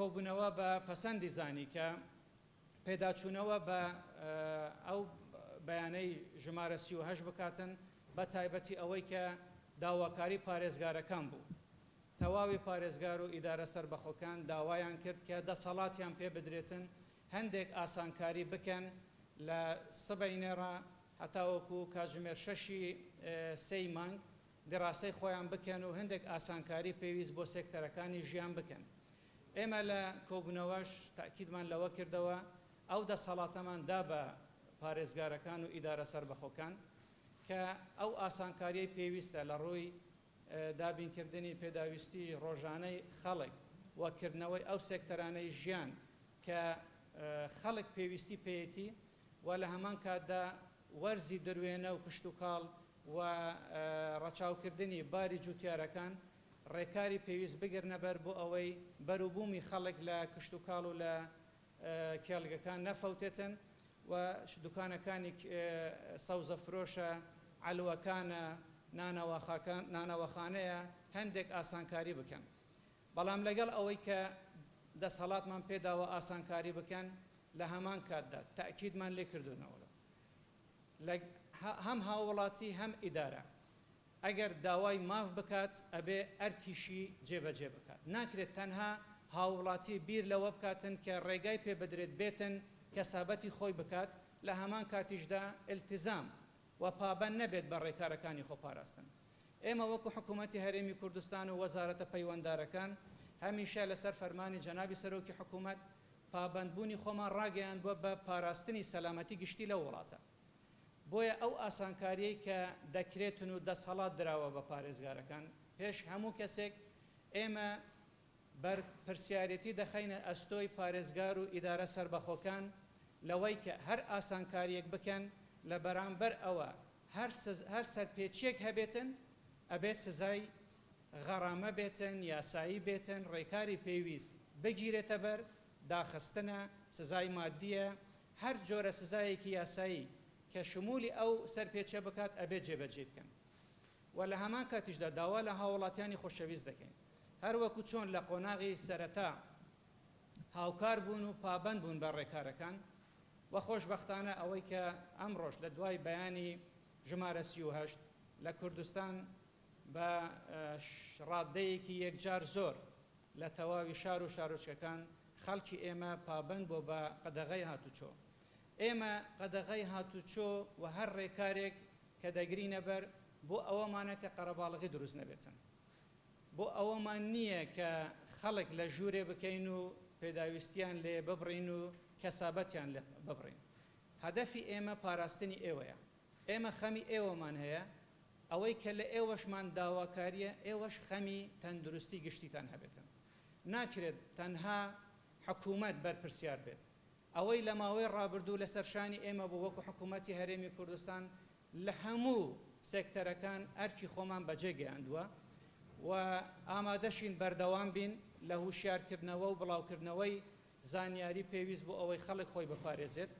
کۆبوونەوە بە پەسەندی زانی کە پێداچوونەوە بە ئەو بەیانەی ژمارە 38 بکاتن، بە تایبەتی ئەوەی کە داواکاری پارێزگارەکان بوو. تەواوی پارێزگار و ئیدارە سەربەخۆکان داوایان کرد کە دەسەڵاتیان پێ بدرێتن هەندێک ئاسانکاری بکەن لە سبەینێڕا هەتاوەکو کاتژمێر شەشی سێی مانگ دیڕاسەی خۆیان بکەن و هەندێک ئاسانکاری پێویست بۆ سێکتەرەکانی ژیان بکەن. ئێمە لە کۆبوونەوەش تەئکیدمان لەوە کردەوە ئەو دەسەڵاتەمان دا بە پارێزگارەکان و ئیدارە سەربەخۆکان کە ئەو ئاسانکاریەی پێویستە لە ڕووی دابینکردنی پێداویستی ڕۆژانەی خەڵک و کردنەوەی ئەو سێکتەرانەی ژیان کە خەڵک پێویستی پێیەتی و لە هەمان کاتدا وەرزی دروێنە و کشتوکاڵ و ڕەچاوکردنی باری جوتیارەکان ڕێکاری پێویست بگرنەبەر بۆ ئەوەی بەروبوومی خەڵک لە کشتوکاڵ و لە کێڵگەکان نەفەوتێتن و دوکانەکانی سەوزە فرۆشە، عەلوەکانە، نانەواخانەیە هەندێک ئاسانکاری بکەن. بەڵام لەگەڵ ئەوەی کە دەسهەڵاتمان پێداوە ئاسانکاری بکەن لە هەمان کاتدا تەئکیدمان لێکردوونەوە لە هەم هاووڵاتی هەم ئیدارە ئەگەر داوای ماف بکات ئەبێ ئەرکیشی جێبەجێ بکات. ناکرێت تەنها هاووڵاتی بیر لەوە بکاتن کە ڕێگای پێ بدرێت بێتن کەسابەتی خۆی بکات لە هەمان کاتیشدا ئیلتیزام و پابەند نەبێت بە ڕێکارەکانی خۆپاراستن. ئێمە وەکو حکوومەتی هەرێمی کوردستان و وەزارەتە پەیوەندارەکان هەمیشە لەسەر فەرمانی جەنابی سەرۆکی حکوومەت پابەندبوونی خۆمان ڕاگەیاندووە بە پاراستنی سەلامەتی گشتی لەو وڵاتە. بۆیە ئەو ئاسانکاریەی کە دەکرێتن و دەسهەڵات دراوە بە پارێزگارەکان، پێش هەموو کەسێک ئێمە بەرپرسیارێتی دەخەینە ئەستۆی پارێزگار و ئیدارە سەربەخۆکان لەوەی کە هەر ئاسانکاریەک بکەن لە بەرامبەر ئەوە هەر هەر سەرپێچیەک هەبێتن ئەبێ سزای غەرامە بێتن، یاسایی بێتن، ڕێکاری پێویست بگیرێتە بەر، داخستنە، سزای مادیە، هەر جۆرە سزایەکی یاسایی کە شمولی ئەو سەرپێچیە بکات ئەبێت جێبەجێی بکەن و لە هەمان کاتیشدا داوا لە هاوڵاتیانی خۆشەویست دەکەین هەر وەکو چۆن لە قۆناغی سەرەتا هاوکار بوون و پابەند بوون بە ڕێکارەکان و خۆشبەختانە ئەوەی کە ئەمڕۆش لە دوای بەیانی ژمارە 38 لە کوردستان بە ڕاددەیەکی یەکجار زۆر لە تەواوی شار و شارۆچکەکان خەڵکی ئێمە پابەند بووە بە قەدەغەی هاتوچۆ. ئێمە قەدەغەی هاتوچۆ و هەر ڕێکارێک کە دەگرینە بەر بۆ ئەوەمانە کە قەرەباڵغی دروست نەبێتن. بۆ ئەوەمان نییە کە خەڵک لە ژوورێ بکەین و پێداویستییان لێ ببڕین و کەسابەتیان لێ ببڕین. هەدەفی ئێمە پاراستنی ئێوەیە. ئێمە خەمی ئێوەمان هەیە، ئەوەی کە لە ئێوەشمان داواکارییە ئێوەش خەمی تەندروستی گشتیتان هەبێتن. ناکرێت تەنها حکومەت بەرپرسیار بێت. ئەوەی لە ماوەی ڕابردوو لەسەر شانی ئێمە بوو وەکو حکومەتی هەرێمی کوردستان لە هەموو سێکتەرەکان ئەرکی خۆمان بەجێ گەیاندووە و ئامادەشین بەردەوام بین لە هوشیارکردنەوە و بڵاوکردنەوەی زانیاری پێویست بۆ ئەوەی خەڵک خۆی بپارێزێت.